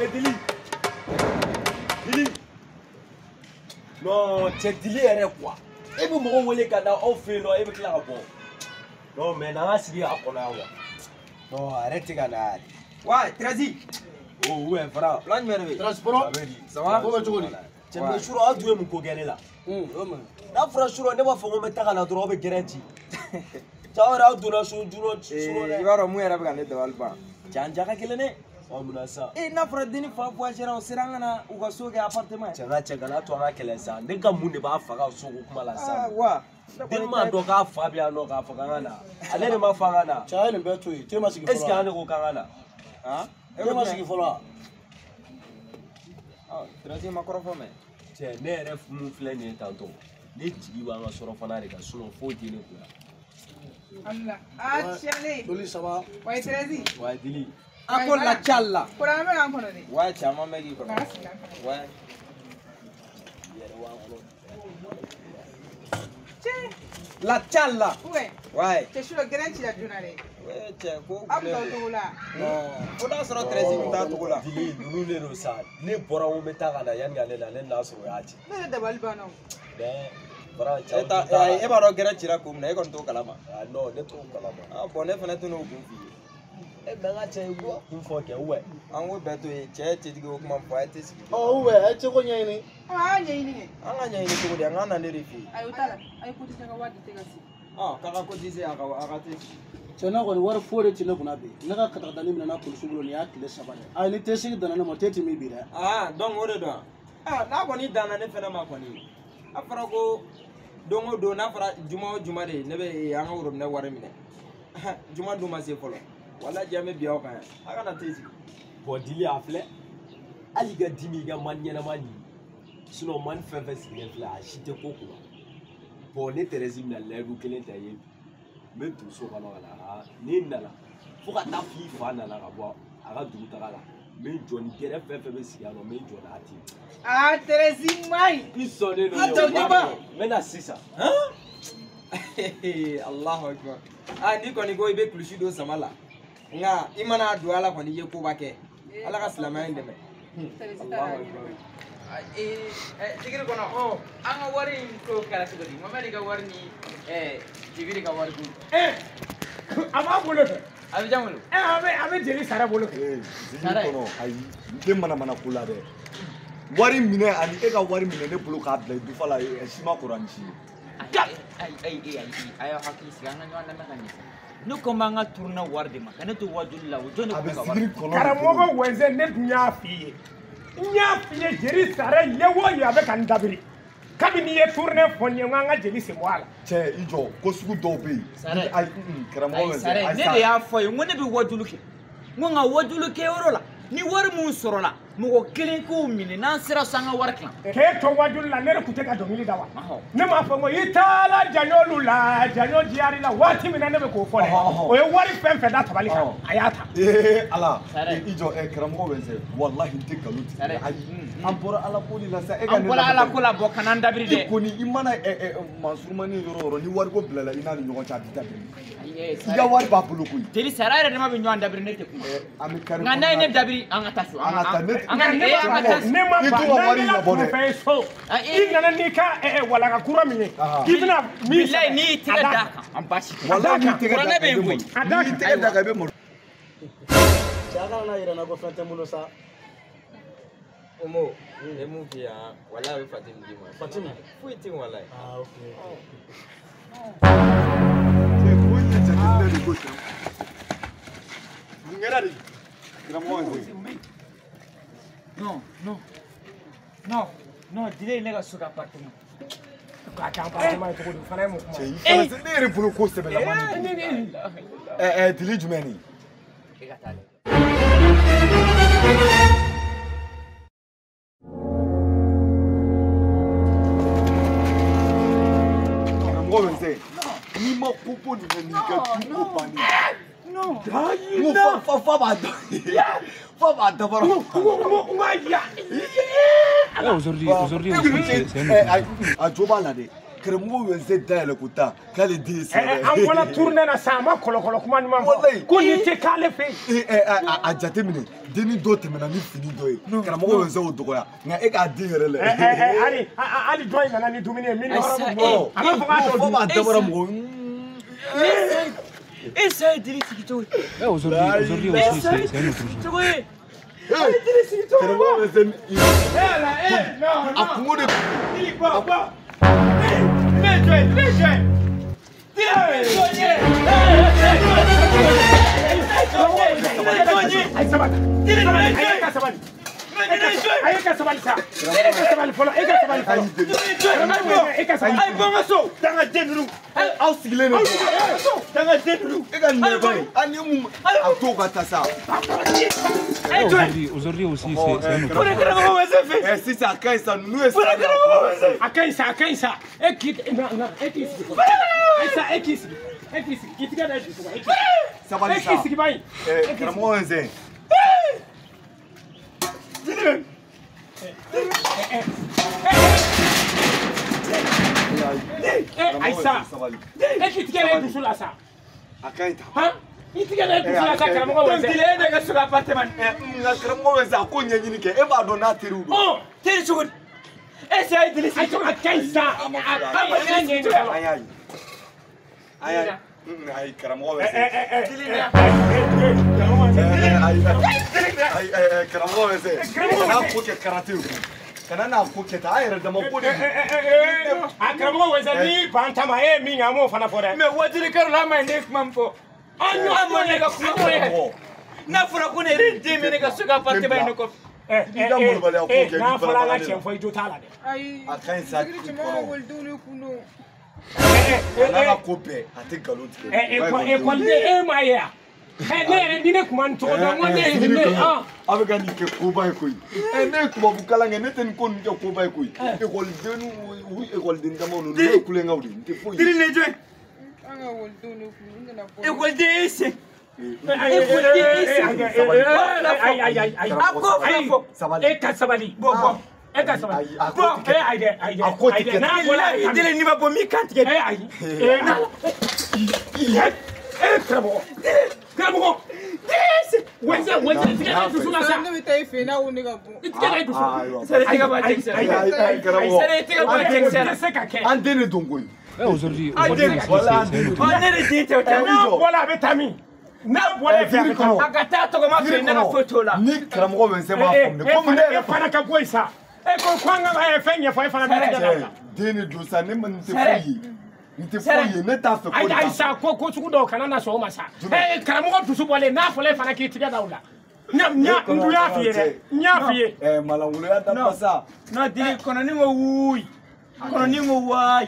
E Dili. Dili. Non, cɛ Dili yɛrɛ quoi. E bɛ mɔgɔw wele ka na aw fɛ yen nɔ, e bɛ tila ka bɔ. Non, mais n'an ka sigi a kɔnɔ yan quoi. Non, a yɛrɛ tɛ ka na yɛrɛ. Ouais, Trazi. Oh, ouais, frère. Plan jumɛn de bɛ yen? Transport. Ça va? Ko bɛ cogo di? Cɛ mais surɔ aw dun ye mun ko kɛ ne la? N'a fɔra surɔ ne b'a fɔ ko n bɛ taa ka na dɔrɔn aw bɛ gɛrɛn ci. Cɛ aw yɛrɛ aw donna so joona surɔ dɛ. I b'a dɔn mun yɛrɛ bɛ ka ne dabali ban. Cɛ an ja ka gɛlɛn dɛ. Ɔ mun na sisan? N'a fɔra denni fa voyagera o sera an ka na u ka so kɛ appartement ye. Cɛ n ka cɛ kana to an ka kɛlɛ sa. Ne ka mun de b'a fa ka so ko kuma la sisan? Wa. Den m'a dɔn k'a fa bɛ yan nɔ k'a fɔ k'an ka na. Ale de ma fɔ an ka na. Cɛ a ye nin bɛɛ to yen. Te ma sigi fɔlɔ. Est ce que an de ko k'an ka na? Han? Te ma sigi fɔlɔ wa? Trazi ma kɔrɔfɔ mɛn. Cɛ ne yɛrɛ mun filɛ nin ye tantɔ ne jigi b'an ka sɔrɔ fana de kan sinon foyi tɛ ne kunna. Allah. Ah, tiɲɛlen. Joli saba. Wa Trazi. Wa Dili. A ko la cala. Kɔrɔ an bɛ k'an kɔnɔ dɛ. Ouais, caman bɛ k'i kɔnɔ. K'an sigi an kɔnɔ. Ouais. Yɛrɛ b'an kɔnɔ. Cɛ. La cala. Ouais. Ouais. Cɛ surɔ gɛrɛn cira joona dɛ. Ouais, cɛ ko Aw bɛ taa o cogo la. Non, fo n'a sɔrɔ Trazi kun t'a togo la. Dili ninnu de don sa ne bɔra n ko n bɛ taa ka na yanni ka ne na ne n'a sɔrɔ o y'a ci. Ne yɛrɛ dabali banna o. Mais bara cɛ E ta e b'a dɔn gɛrɛn cira kun min na e kɔni t'o kalama. Ah non ne t'o kalama. Ah bon ne fana tɛn'o kun f'i ye. E mais n ka cɛ i b'o kun fɔ kɛ ouais. An k'o bɛɛ to yen cɛ ye cɛtigi o kuma fɔ a ye tɛ sigi. Ɔ ou bien a ye cɛko ɲɛɲini. Ɔ a y'a ɲɛɲini kɛ. An ka ɲɛɲini cogo di an ka na ne de fɛ yen. Ayi o t'a la. A ye cotiser ka wari di tɛ ka sigi. Ɔ k'a ka cotiser a ka te sigi. Cɛ n'a kɔni wari foyi de tɛ ne kunna bi. Ne ka katakatani minɛ na polisiw bolo nin y'a tile 3 de. Ayi ni te sigi danna ne ma te ti min bi dɛ. Ah donc o de don wa? Ah n'a kɔni danna ne fɛnɛ ma kɔni. A fɔra ko don o don n'a fɔra juma o juma de ne bɛ an ka worobinɛ wari minɛ. Juma dun ma se fɔlɔ. Walahi diɲɛ bɛ bi aw kan yan. A kana te sigi. Bon Dili a filɛ hali i ka dimi i ka mani ɲɛnama ɲini sinon mani fɛn fɛn sigilen filɛ a si tɛ ko kunna. Bon ne Tɛrɛsi bɛna layidu kelen ta i ye bi n bɛ don so kɔnɔ ka na ni n nana fo ka taa f'i fa nana ka bɔ a ka dugu taga la n bɛ n jɔ ni gɛrɛ fɛn fɛn bɛ sigi yan nɔ n bɛ n jɔ n'a ten. Ah Tɛrɛsi ma ɲi. I sɔnnen don A tɔ ne ba. n bɛ na sisan. Allahu akbar. Ah n'i kɔni ko i bɛ kulusi don sama la nka i mana don ala kɔni i ye koba kɛ. Ala ka silamɛya in dɛmɛ. Tɛrɛsi taara a ɲɛnama. Sigiri kɔnɔ an ka wari in ko kɛra cogo di Mohamɛdi ka wari ni Jibiri ka wari ko. A b'a bolo kɛ. A bɛ jan bolo. A bɛ jeli sara bolo kɛ. Sigiri kɔnɔ ayi n tɛ manamana ko la dɛ. Wari minɛ ani e ka wari minɛ ne bolo k'a bila i dufa la si ma kɔrɔ ni si ye. Ayi ayi ayi a y'aw hakili sigi an ka ɲɔgɔn lamɛn ka ɲɛ. Ne ko n b'an ka tourner wari de ma ka ne to wajuli la o jɔn de kun bɛ ka wari. Karamɔgɔ Wɛnzɛn ne dun y'a f'i ye. N y'a f'i ye jeli sara ye o ye a bɛ ka n dabiri. Kabini i ye tourner fɔ n ye n ko an ka jeli sen bɔ a la. Cɛ i jɔ ko sugu dɔw bɛ yen. Sara ayi karamɔgɔ Wɛnzɛn. Ne de y'a fɔ a ye n ko ne bɛ wajuli kɛ. N ko nka wajuli kɛyɔrɔ la ni wari mun sɔrɔla mɔgɔ kelen k'o minɛ n'an sera so an ka wari tilan. K'e to wajuli la ne de tun tɛ ka dɔnkili da wa. Ne m'a fɔ n ko i taara jaɲɔlu la jaɲɔ diyar'i la waati min na ne bɛ k'o fɔ dɛ. O ye wari fɛn fɛn da tabali kan a y'a ta. Ee ala i jɔ karamɔgɔ Wɛnzɛn walahi n tɛ nkalon tigɛ ayi an bɔra ala ko de la sa e ka ne an bɔra ala ko la bɔ kana n dabiri dɛ. I kɔni i mana mansurumani yɔrɔ o yɔrɔ ni wariko bilala i n'a ni ɲɔgɔn cɛ a b'i dabiri. I ka wari b'a bolo koyi. Jeli sara yɛrɛ dama bɛ ɲɔgɔn dabiri ne tɛ kuma. An bɛ kari. Nka n'a ye ne dabiri an ka taa so. An ka taa ne. Ne ma ban n'a bɛna fɛn so i nana n'i ka walaka kura min ye k'i bɛna min bilayi n'i y'i tɛgɛ d'a kan an baasi tɛ. Walahi n'i tɛgɛ d'a kan i bɛ malo. A N'i tɛgɛ d'a kan i bɛ malo. Cɛ a kana n'a yira n na ko fɛn tɛ n bolo sa. Omo n ye mun f'i ye han walahi a bɛ Fatimu d'i ma. Fatimu? Foyi tɛ yen walahi. Ah ok. Cɛ ko in ye jateminɛ de ko cɛ. Mun kɛra de? Karamɔgɔ Wɛnzɛn. Non, non, non, non, Dile ye ne ka so ka appartement. K'a kɛ appartement ye cogo di o fana ye mun kuma Cɛ ye. i fana ne yɛrɛ bolo ko sɛbɛlama nin. Dili jumɛn nin? E ka taa lajɛ. Karamɔgɔ Wɛnzɛn n'i ma ko bɔ nin na nin ka du ko bannen. Non. N ko fa b'a dɔn. Fa b'a dabara. N ko ya. Aujourd'hui, c'est un A jo b'a la dɛ. Karamɔgɔ Wɛnse dayɛlɛ ko tan k'ale den ye silamɛ. An bɔra tournée na sisan a ma kɔlɔkɔlɔ kuma ɲuman fɔ. Ko nin tɛ k'ale fɛ yen. A jateminɛ denni dɔ tɛmɛna ni fini dɔ ye. Karamɔgɔ Wɛnse y'o dɔgɔya nka e k'a den yɛrɛ lajɛ. Hali dɔ in nana ni dumuni ye min ni yɔrɔ bɔ. A b'a fɔ k'a t'o dun. Fo b'a dabɔra mɔgɔ. E sa ye dili sigi cogo ye. Aujourd'hui aussi, c'est un autre jour. Cogo ye. Karamɔgɔ Wɛnse. A kungo de. Dili bɔ bɔ. Ne jɔ ye ne jɔ ye. Dili jɔ ye. Ayi sabali. Dili ne jɔ ye. E ka sabali. E ka sabali sa. E ka sabali fɔlɔ. E ka sabali fɔlɔ. E ka sabali. Ayi bɔ n ka so. Dangaden ninnu. Aw sigilen de don. Dangaden ninnu. E ka nin ba ye. A ni mun a t'o ka taa sa. Aujourd'hui aussi, c'est un autre jour. Karamɔgɔ Wɛnse fɛ. Sisan a ka ɲi sa ninnu ye silamɛ. A ka ɲi sa a ka ɲi sa. E k'i na e k'i sigi fɔlɔ. Ayi sa e k'i sigi. E k'i sigi. K'i tigɛ da i dusu kan. Sabali sa. E k'i sigi ba ye. Karamɔgɔ Wɛnse. Ayi sa. E k'i tigɛ da i dusu la sa. A ka ɲi tan. Han? I tigɛ da i dusu la sa karamɔgɔ Wɛnse. Donc dili e de ka so ka appartement. Nka karamɔgɔ Wɛnse a ko ɲɛɲini kɛ e b'a dɔn n'a teriw don. Teri cogo di? E sa ye dili sigi. Ayi a ka ɲi sa. A ka ɲi a ɲɛɲini fɔlɔ. An y'a ye. An y'a ye. Ayi karamɔgɔ Wɛnse. Ayi karamɔgɔ Wɛnse. Kana ko kɛ karate ye koyi. Kana n'a ko kɛ tan an yɛrɛ dama ko de don. A karamɔgɔ Wɛnse n'i ban ta ma e ye min kɛ an m'o fana fɔ dɛ. Mais wajilikɛyɔrɔ la an ma ye ne ye kuma min fɔ. An y'o An ma ne ka kuma fɔ yɛrɛ. N'a fɔra ko ne yɛrɛ den bɛ ne ka so ka appartement in de kɔfɛ. I ka molobaliya ko kɛ N'a fɔra an ka tiɲɛ fɔ i jo t'a la dɛ. Ayi. A ka ɲi sa Zikiri cɛman ka ekɔlidenw de kun don. A n'a ka ko bɛɛ a tɛ nkalon tigɛ. Ekɔliden e m'a ye wa? Ne yɛrɛ ni ne kun ma nin tɔgɔ dɔn n ko ne ye ne A bɛ ka nin kɛ koba ye koyi. Ne ye tubabu kalan kɛ ne tɛ nin ko ninnu kɛ koba ye koyi. Ekɔliden u ekɔliden damaw ninnu ne ye kulonkɛw de ye n tɛ foyi ye. Dili ne jɔ ye. An ka ekɔlidenw de kun don. N nana bɔ. Ekɔliden e sen. A ko fila fɔ. Sabali. E ka sabali. Bɔ bɔ. E ka sabali. Ayi, a ko tɛ kɛ. Ayi dɛ ayi dɛ. A ko tɛ kɛ. N'a bɔra I dili n'i ma bɔ n b'i kan tigɛ. Ayi. Karamɔgɔ. Karamɔgɔ. Wɛnse i tigɛ da i dusu la sa. Ne bɛ taa e fɛ yen n'a ko ne ka bɔ. I tigɛ da i dusu la. Sari tɛgɛ bɔ a cɛkisɛ la. Ayi ayi karamɔgɔ. Sari tɛgɛ bɔ a cɛkisɛ la. Tɛ se ka kɛ. An den de don koyi. Aujourd'hui aussi, c'est un autre jour. Ne de den tɛ o tɛ. N'a bɔra a bɛ taa min? N'a bɔra e fɛ a bɛ taa. A ka taa tɔgɔma fɛ yen ne ka foyi t'o la. Ni karamɔgɔ Wɛnse b'a faamu de komi ne E yɛrɛ fana ka bɔ yen sa. E ko an ka fɛn ɲɛfɔ e fana bɛ tigɛ da o la. Den de don sa ne ma nin tɛ foyi ye. Nin tɛ foyi ye ne t'a fɛ ko Ayi de ayi k'a sa ko sugu dɔw kana na sɔn o ma sa. Karamɔgɔ dusu bɔlen n'a fɔra e fana k'i tigɛ da o la. N dun y'a f'i ye dɛ. N y'a f'i ye. Malangoloya dabila sa. Non dili kɔnɔni ko wuyi. Kɔnɔni ko wayi.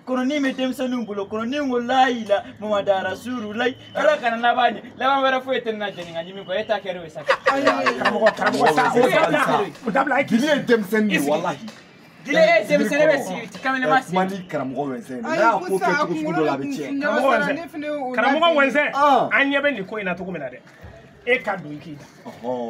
Kɔnɔni bɛ denmisɛnninw bolo. Kɔnɔni ko layi la. Mamadu Rasululayi. Ala kana laban ɲɛ. Laban wɛrɛ foyi tɛ ne na jɛni ka ɲimi kɔ. E ta kɛra o ye sa. Karamɔgɔ sa o dabila. O dabila e k'i Dili ye denmisɛnnin de ye walahi. Dili e denmisɛnnin bɛ sigi kamalen ma sigi. Kuma ni karamɔgɔ Wɛnse ye. N'a y'a ko kɛ cogo sugu dɔ la a bɛ tiɲɛ. Karamɔgɔ Wɛnse an ɲɛ bɛ nin ko in na cogo min na dɛ. E ka don i k'i da.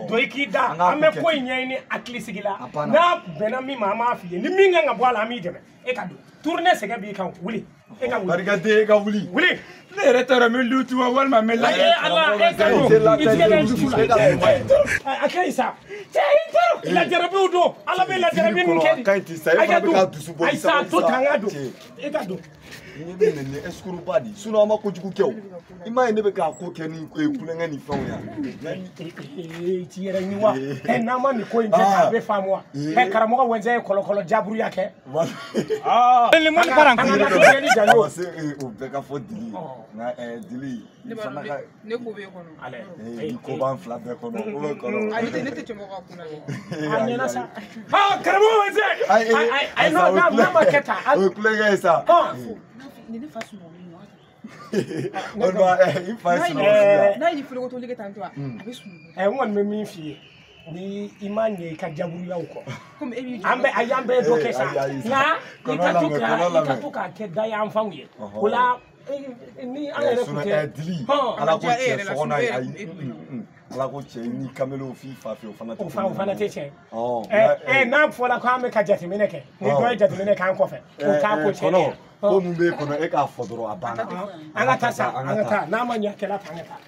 Don i k'i da. An bɛ ko in ɲɛɲini hakili sigi la. N'a bɛnna min ma an b'a f'i ye. Ni min kan ka bɔ a la an b'i dɛmɛ. E ka don. Tournée sɛgɛn b'i kan wuli. E ka wuli. Barikaden e ka wuli. Wuli. Ne yɛrɛ t'a dɔn n bɛ lutu wa walima n bɛ lajɛ. Ala e ka don. I tigɛ da i dusu la. A ka ɲi sa. Cɛ i tɔɔrɔ. Lajarabiw don. Ala bɛ lajarabi ninnu kɛ de. A ka ɲi ten sa e fana bɛ k'a dusu bɔ. Ayi sa to tan ka don. E ka don. Ni bɛ nin ni escroc ba de ye sinon an ma kojugu kɛ o i m'a ye ne bɛ k'a ko kɛ ni kulonkɛ ni fɛnw ye I t'i yɛrɛ ɲini wa n'an ma nin ko in kɛ a bɛ faamu wa karamɔgɔ Wɛnse ye kɔlɔkɔlɔ jaburuya kɛ. Ni mɔni para An ka tigɛ ni janjo. A ma se o bɛɛ ka fɔ Dili ye nka Dili Ne b'a dɔn ne ko b'e kɔnɔ. Ni ko b'an fila bɛɛ kɔnɔ ko bɛ kɔnɔ. Ayi ne tɛ cɛmɔgɔ ka kunna dɛ. A ɲɛna sa. Karamɔgɔ Wɛnse. Ayi n'a ma kɛ tan. O ye kulonkɛ ye sa. Ni ne fa sunɔgɔlen don. Walima i fa ye sunɔgɔ sisan. N'a ye forokotoli kɛ tan tɔ a bɛ sunɔgɔ. N kɔni bɛ min f'i ye ni i ma ɲɛ i ka jaburuyaw kɔ. Komi e b'i jɔ. An bɛ ayi an bɛɛ ye dɔ kɛ sa nka i ka to k'a kɛ da yanfanw ye o la ni an yɛrɛ tun tɛ. Dili ala ko tiɲɛ sɔgɔna ye ayi Ala ko cɛ ni kamelew f'i fa fɛ o fana tɛ o fana tɛ tiɲɛ ye. N'a fɔra k'an bɛ ka jateminɛ kɛ ni dɔ ye jateminɛ k'an kɔfɛ o t'a ko tiɲɛ ye. Ko mun b'e kɔnɔ e k'a fɔ dɔrɔn a banna. An ka taa sa, an ka taa n'a ma ɲɛ kɛla an ka taa.